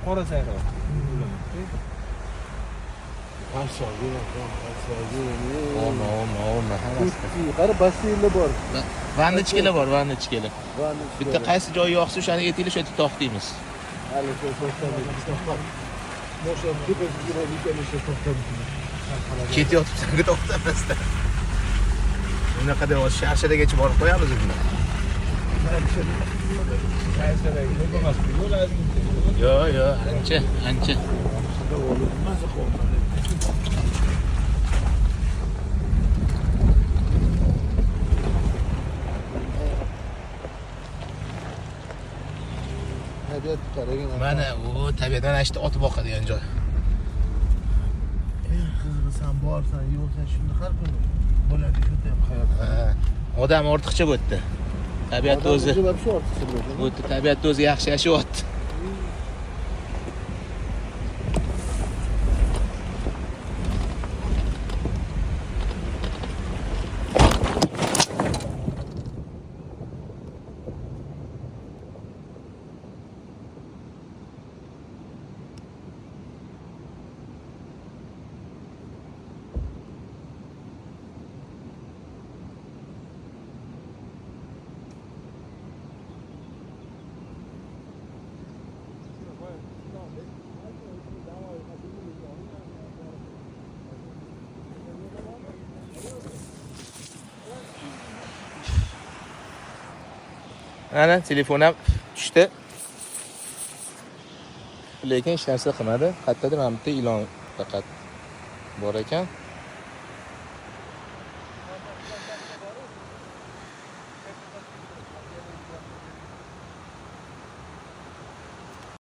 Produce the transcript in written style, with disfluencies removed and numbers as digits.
Qora sayrab. Olma, olma, olma. Hammasi. Qara, basseynlar bor. Vannichkalar bor, vannichkalar. Vannichkalar. Bitta qaysi joyi yoqsa, o'shani aytinglar, o'sha yerda to'xtaymiz. Hali shu to'xtamaymiz. Moshina tepasiga yuradi ekan, o'sha to'xtamaymiz. Ketayotibsan, to'xtamasdan. Unaqa deb Sharshadagacha borib qo'yamiz unda. Ko'p emas, yo'l ozgincha. Yo'q, yo'q, ancha, ancha. Maza qilyapman. Tabiat qaragin. Mana u tabiat, mana shu ot boqadigan joy. Eng qizig'i san borsan, yo'qsan, shunda har kuni bo'ladi shu hayot. Ha, odam ortiqcha bu yerda. Tabiat o'zi. Odam вообще ortiqcha bo'ladi. Bu yerda tabiat o'zi yaxshi yashayapti. Mana telefon ham tushdi. Lekin hech narsa qilmadi. Qayerdadir mana bitta ilon faqat bor ekan.